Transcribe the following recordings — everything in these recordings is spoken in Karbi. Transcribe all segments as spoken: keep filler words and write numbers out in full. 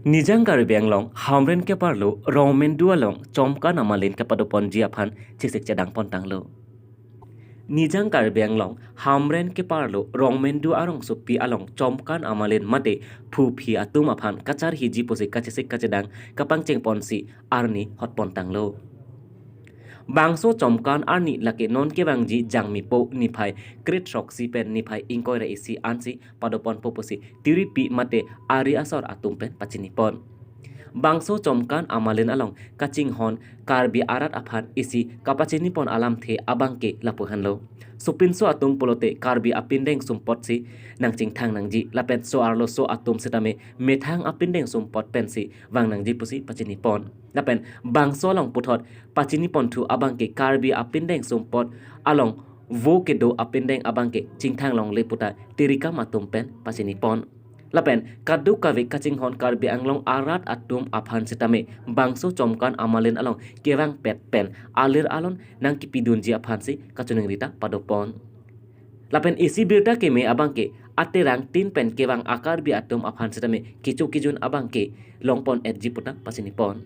Nijang Karbi Anglong Hamren keparlo Rongmendu along chomkan amalin kepadoponji aphan chesik chedang pontanglo. Nijang Karbi Anglong Hamren keparlo Rongmendu arongsopi along chomkan amalin mate phuphi atum aphan kacharhiji pusi kachesik kachedang kapangcheng ponsi arni hot pontanglo. Bangso chomkan arni lake non kevangji Jangmipo niphai kre throksi pen niphai ingkoi ra isi ansi padoponpo pusi tiripi mate ari asor atum pen pachinipon. Bangso chomkan amalin along kachinghon Karbi arat aphan isi kapachinipon alamthe abangke lapuhanlo. Sopinso atum pulote Karbi apindeng sumpotsi nangchingthang nangji lapen so-arloso atum sitame methang apindeng sumpot pensi vang nangji pusi pachinipon. Lapen bangso along puthot pachiniponthu abangke Karbi apindeng sumpot along vo kedo apindeng abangke chingthang longle puta tirikam atum pen pachinipon. Lapen kadokave kachinghon Karbi Anglong arat atum aphan sitame bangso chomkan amalin along kevangpet pen alir alon nangkipidunji aphansi kachiningri ta padopon. Lapen isi birta keme abangke aterang tin pen kevang a-Karbi atum aphan sitame kecho kejun abangke longpon etji puta pachinipon.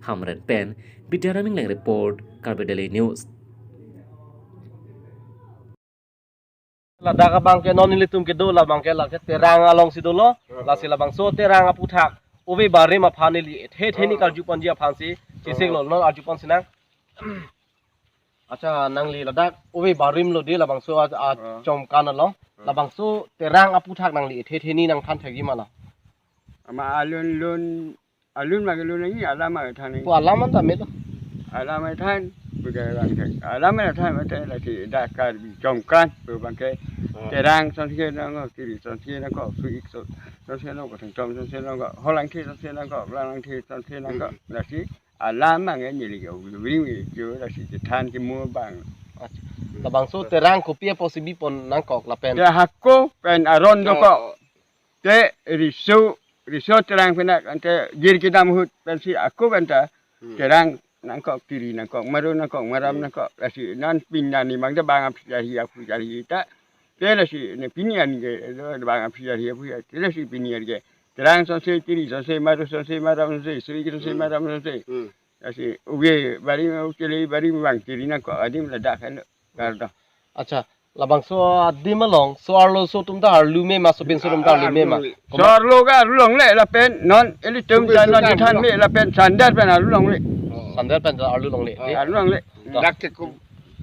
Hamren pen Bidya Raming Leng report, Karbi Daily News. Ladak abangke non nelitum kedo labangke lake Terang alongsi dolo, lasi labangso Terang aputhak ove barim aphan neli ethe theni karjuponji aphansi chesiklo, non arjupon sinang. Acha, nangli ladak ove barim lo di labangso a, a, ah, chomkan along. Ah. Labangso Terang aputhak nangli ethe theni nangthan thekji ma la? Ama alun lun, alun ma ke lun nangji, alam ma ke than nangji. Ko alam an ta melo. Alam ma than, bukan alam than. Alam ma than, mate lake dak Karbi chomkan, pu abangke. Ah. Terang sonsi nangkok, tiri sonsi nangkok, su ik so, sonsi nangkok, thengtom sonsi nangkok, holangthe sonsi nangkok, langlangthe sonsi nangkok. Hmm. Lasi alam abang neli ke uvring ke jo lasi chethan kemu abang. Acha. Labangso Terang kopi apotsi bipon nangkok lapen? Ya hako pen aron dokok. Oh. Te riso, riso Terang pen ak ante gir kedam ahut pensi ako pen ta. Hmm. Terang nangkok, tiri nangkok, maru nangkok, maram, hmm, nangkok. Lasi non pini an ni mang ta bang aphi charhi, aphu charhi ta. Te lasi ne pini an ke, bang aphi charhi, aphu charhi. Te lasi pini an ke Terang sonsi, tiri sonsi, maru sonsi, maram sonsi, su ik sonsi, hmm, maram sonsi. Hmm. Lasi ove barim, ove chele barim bang tiri nangkok adim ladak kan. Kardo. Acha, labangso adim along so-arloso atum ta arlu me ma, sopinso atum ta arlu me ma? Arlu longle. So-arlo ke arlu longle lapen non ilitum, sopinso ta non ta chethan arlu me lapen sandar pen arlu longle. Sandar pen ta arlu longle. Oh, eh, arlu longle. Dak ke kum,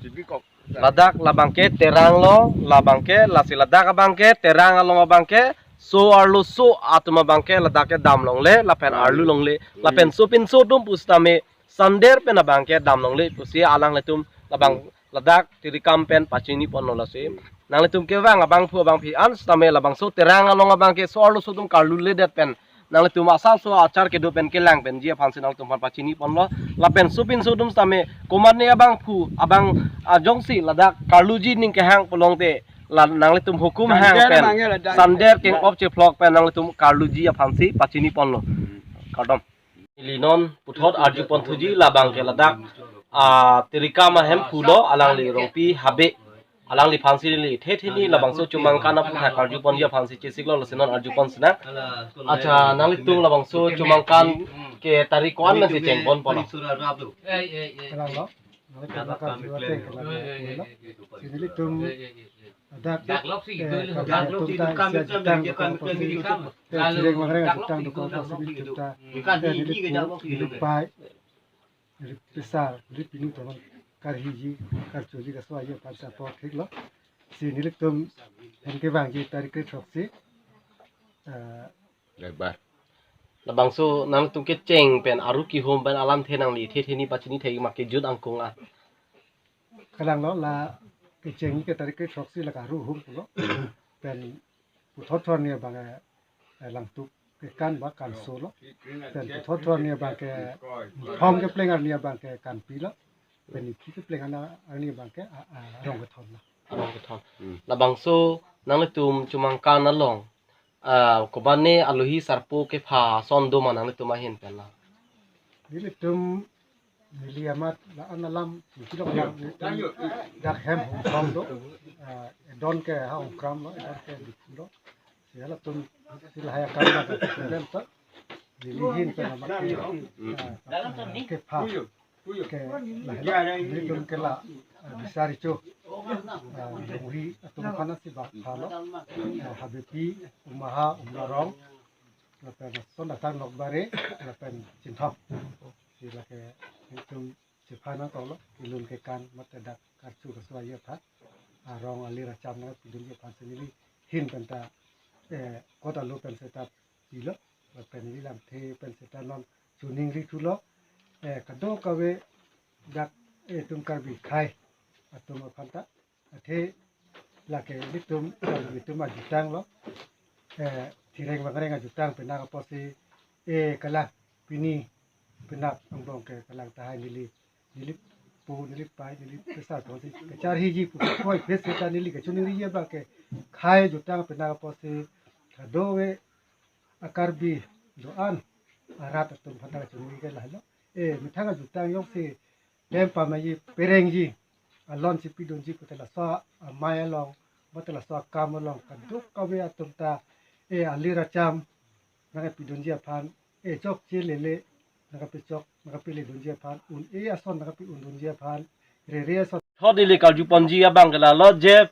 tibi kok. Ladak labangke Terang lo, labangke, lasi ladak abangke Terang along abangke so-arloso atum abangke ladak ke dam longle lapen, ah, arlu longle, hmm, lapen sopinso atum pusitame sandar pen abangke dam longle pusi alanglitum labang, hmm, ladak tirikam pen pachiniponlo lasi. Hmm. Nanglitum kevang abangphu abangphi an sitame labangso Terang along abangke so-arloso atum karluledet pen nanglitum asapso achar kedo pen kelang penji aphansi nanglitum aphan pachiniponlo. Lapen sopinso atum sitame komatne abangphu abang, ah, jongsi ladak karluji ning kehang pulote la nanglitum hukum hang pen, sandar abangke ladak, sandar keng-op chephlok pen nanglitum karluji aphansi pachiniponlo. Kardom. Neli non puthot arjuponthuji labangke ladak, ah, tirikam ahemphu lo, alangli Rongpi Habe. Alangliphansi neli ethe theni labangso chomangkan aputhak karjuponji aphansi chesiklo, lasi non arjupon sinang. Acha, nanglitum labangso chomangkan ke tarik ko-an nangsi chengponpo lo? Kalang lo. Nangtum ladak karju ateng ke ladak pulo. Si nelitum ladak, eh, Karbi atum ta isi ajutang dokok apotsi, eh, chireng wangreng ajutang dokok apotsi nelitum ta, eh, nelitum, nelipai, neli pisa, neli pinu tomon karhiji, karchoji, kaso aji aphan sa apor thik lo. Si nelitum pen kevangji tarik kre throksi, eh, Lebar. Labangso nangtum kecheng pen aru kihum pen alamthe nangli ethe theni pachini thek ma kejut angkung a? Kalang lo, la kecheng ke tarik kre throksi la karu hum pulo. Pen puthot thorni abang, eh, langtuk kekan ba kanso lo. Pen puthot thorni abang ke thom kepleng arni abang ke kanpi lo. Pen isi kepleng arni abang ke, ah, ah, arong kethom lo. Arong kethom. Hmm. Labangso nanglitum chomangkan along, ah, komatne alohi sarpo kepha ason do ma nanglitum ahin pen la? Nelitum neli amat la-an alam, neli long lang, nelitum dak hem Hongkram do, ah, edon ke ha Hongkram lo, edon ke Diphu lo. Si halatum si lahai akam lo, problem ta. Lilihin pen amat ke, ah, kepha ke lahelo, nelitum ke la, ah, bisari cho. Ah, Longri atum aphan si bak phalo. Ah, Habepi, Umaha, Umlarong, lapen son datang Nokbare, lapen Chinthong. Si lake nelitum chephan nangkoklo, kelun kekan mate dak karchu kasua ji aphan, arong alir acham nangpidunji aphan si nelihin penta, eh, kot alo pen seta pilo, lapen neli lamthe pen seta non choningri thulo, eh, kadokave dak, eh, itum Karbi khei atum aphan ta, athe lake ilitum, itum ajutang lo, eh, thireng vangreng ajutang penang apotsi, eh, kalang pini penap angbong ke kalang tahai neli, neli pu, neli pai, neli pesar thonsi kacharliji pu koi pes seta neli kachoningriji abang ke khei jutang penang apotsi kadokave a-Karbi do-an arat atum aphan ta kachoningri ke lahelo. Eh, methang ajutang jongsi klem pamji, perengji, alon si pidunji pute laso amei along, mate laso akam along kadokave atum ta, eh, alir acham nangpidunji aphan, eh, chokche lele nangpechok, nangpeledunji aphan, un-e ason nangpe-undunji aphan, rere ason. Thot neli karjuponji abang ke lalo je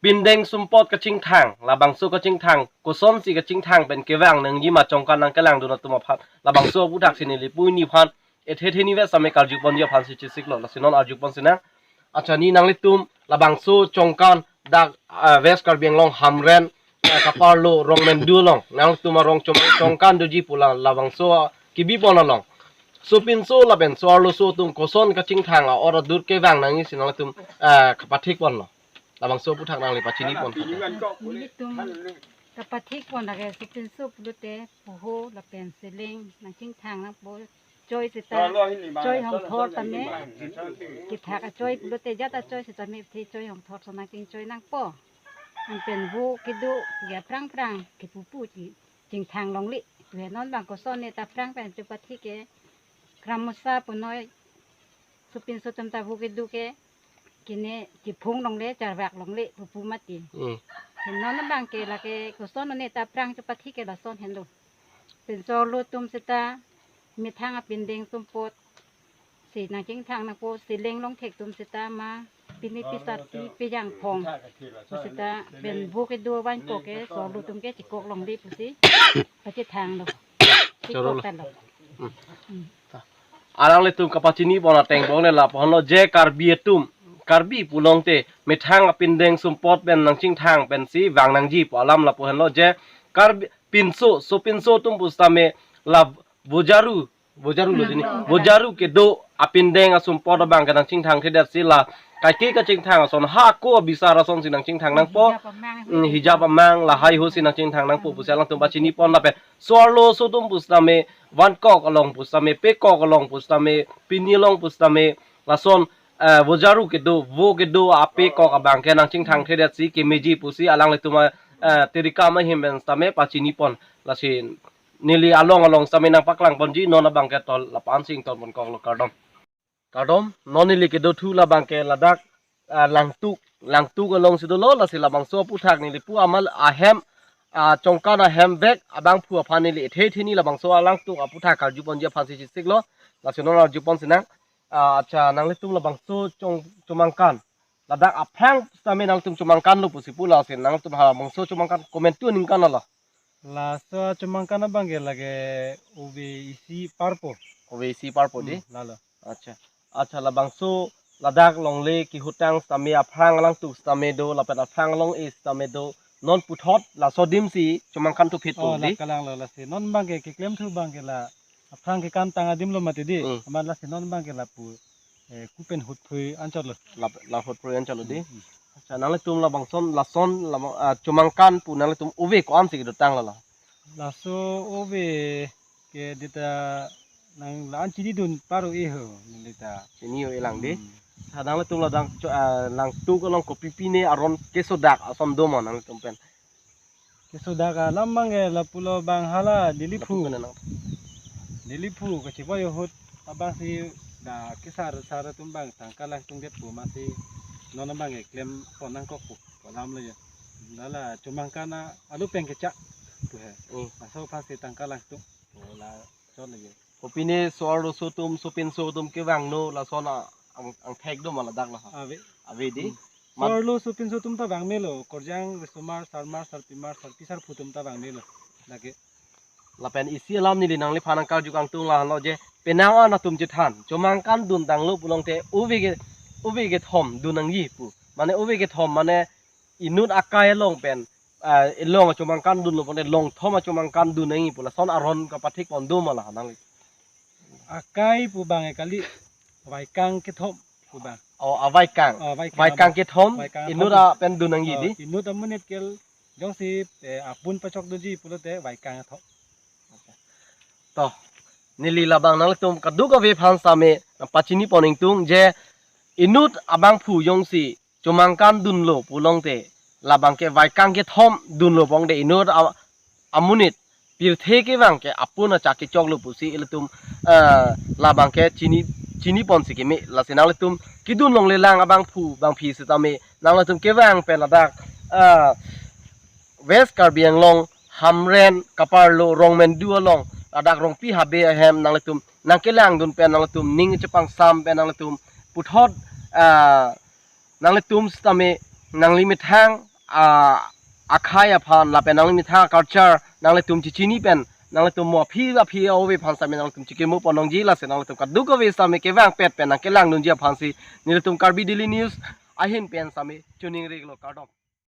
pindeng sumpot kachingthang, labangso kachingthang, kosonsi kachingthang pen kevang nangji ma chongkan nangkelangdun atum aphan, labangso aputhaksi neli pu neliphan ethe theni vet same karjuponji aphansi chesiklo, lasi non arjupon sinang. Accha, ne nanglitum labangso chongkan dak, ah, West Karbi Anglong Hamren, ah, kaparlo Rongmendu along nangtum arong chong-, chongkan doji pu la labangso kebipon along sopinso lapen so-arloso atum koson kachingthang a-or adur kevang nangji si nangtum, ah, kapathikponlo. Labangso aputhak nangli pachinipon. Nelitum kapathikpon lake sopinso pulote poho lapen seleng nangchingthang nangpo, choi seta, choi hongthor tame, kethak achoi pulote jat achoi seta me the choi hongthor so nangchingchoi nangpo. Anpen vo kedo ya prang prang kepupu chi chingthang longle. Tuhe non bang koson ne ta prang pen chopathik ke, kram mosa punoi, sopinso atum ta vo kedo ke kene chiphung longle, charvak longle pupu mati. Hmm. Ke non bang ke lake koson ne ta prang chopathik ke lason henlo. Pen so-arlo atum seta methang apindeng sumpot si nangchingthang nangpo, seleng longthek atum seta ma pini pisat pi pejang phong seta pen vo kedo van ko ke so-arlo atum ke chikok longle pusi pachethanglo. Chikok tanglo. Hmm. Hmm. Alanglitum kapachinipon ateng bongle lapuhonlo je Karbi atum, Karbi pulote methang apindeng sumpot pen nangchingthang pensi vang nangji pu alam lapuhonlo je Karbi pinso, sopinso atum pusitame la vojaru, vojaru lo jini, vojaru kedo apindeng asumpot abang ke nangchingthang thedetsi la kaike kachingthang ason, hako abisar asonsi nangchingthang nangpo. Hijab amang, hmm, hijab amang lahai ho si nangchingthang nangpo pusi alangtum pachinipon lapen so-arloso atum pusitame vankok along pusitame, pekok along pusitame, pini along pusitame, lason, eh, vojaru kedo, vo kedo apekok abang ke nangchingthang thedetsi kemeji pusi alanglitum, eh, tirika mahim pen sitame pachinipon. Lasi neli along along sitame nangpaklangponji, non abang ke tol lapu-an si ingtonponkoklo, kardom. Kardom, non neli kedothu labang ke ladak, ah, Langtuk, Langtuk alongsi dolo, lasi labangso aputhak neli pu amal ahem, ah, chongkan ahemvek abangphu aphan neli ethe theni labangso a-Langtuk aputhak karjuponji aphansi chesiklo, lasi non arjupon sinang. Ah, accha, nanglitum labangso chong-, chomangkan, ladak aphrang sitame nangtum chomangkanlo pusi pu, lasi nangtum halabangso chomangkan komantu aningkan lo? Laso chomangkan abang ke lake ove isi parpo. Ove isi parpo dei? Hmm, lalo. Accha. Accha, labangso ladak longle kehutang sitame aphrang Langtuk sitame do, lapen aphrang long-e sitame do. Non puthot laso adim si chomangkan thuphitpo dei? Oh, la kalanglo lasi. Non abang ke keklemthu abang ke la aphrang kekantang adim lo mati dei. Hmm. Amat lasi non abang ke lapu, eh, Kupen Hutphrui anchot lo. La, la Hutphrui anchot lo dei. Hmm, hmm. Accha, nanglitum labangson, lason, labang, ah, chomangkan pu nanglitum ove ko-ansi kedotanglo la? Laso ove ke dei ta nang la-an chinidun paro-e ho, neli ta. Chini-o-e lang dei. Hmm. Accha, nanglitum ladak cho-, ah, Langtuk along kopi pine aron kesodak ason do ma nanglitum pen? Kesodak alam abang ke lapulo abang hala Dilliphu. Lapu kena nang. Dilliphu kachevoi ahut abangsi dak kesar sar atum abang tangka langtungdet pu amatsi non abang ke klempon nangkok pu alam lo ya. Lala chomangkan a-, alo pen kechak pu he. Hmm. Laso aphansi tangka langtung. Oh, la chot lagi. Kopine so-arloso atum, sopinso atum kevangno lason a-, ang, angthek do ma ladak la ha? Ave. Ave di. Hmm. Mat- So-arlo sopinso atum ta vangmelo, korjang risomar, sarmar, sarpimar, sarpi sarpo atum ta vangmelo. Lake. Lapen isi alam neli nangliphan nangkarju kangtung lahenlo je, penang an atum chethan, chomangkandun tanglo pulote ove ke, ove kethom dun nangji pu. Mane ove kethom mane inut akai along pen, ah, along chomangkandunlo pulote long thom chomangkandun nangji pu. Lason aron kapathik pon do ma la nangli? Akai pu abang e kali, vaikang kethom pu abang. Oh, avaikang. Oh, vaikang. Vaikang kethom, vaikang inut thom. Apen dun nangji di? Oh, inut amonit ke jongsi, eh, apun pachok doji pulote vaikang thom. To, neli labang nanglitum kadokave aphan sitame nangpachini pon ingtung je inut abangphu jongsi chomangkandunlo pulote labang ke vaikang kethom dunlo pulote inut a-, amonit pirthe kevang ke apun achak kechoklo pusi ilitum, eh, labang ke chini, chini ponsi keme. Lasi nanglitum kedun longlelang abangphu bangphi sitame nanglitum kevang pen ladak, eh, West Karbi Anglong, Hamren kaparlo Rongmendu along, ladak Rongpi Habe ahem nanglitum nangkelangdun pen nanglitum ning chepangsam pen nanglitum puthot, ah, nanglitum sitame nangli methang, ah, akhei aphan lapen nangli methang culture nanglitum chechini pen nanglitum mo aphi aphi ove aphan sitame nanglitum chikimo pon nangji. Lasi nanglitum kadokave sitame kevangpet pen nangkelangdunji aphansi nelitum Karbi Daily News ahin pen sitame choningri lo, kardom.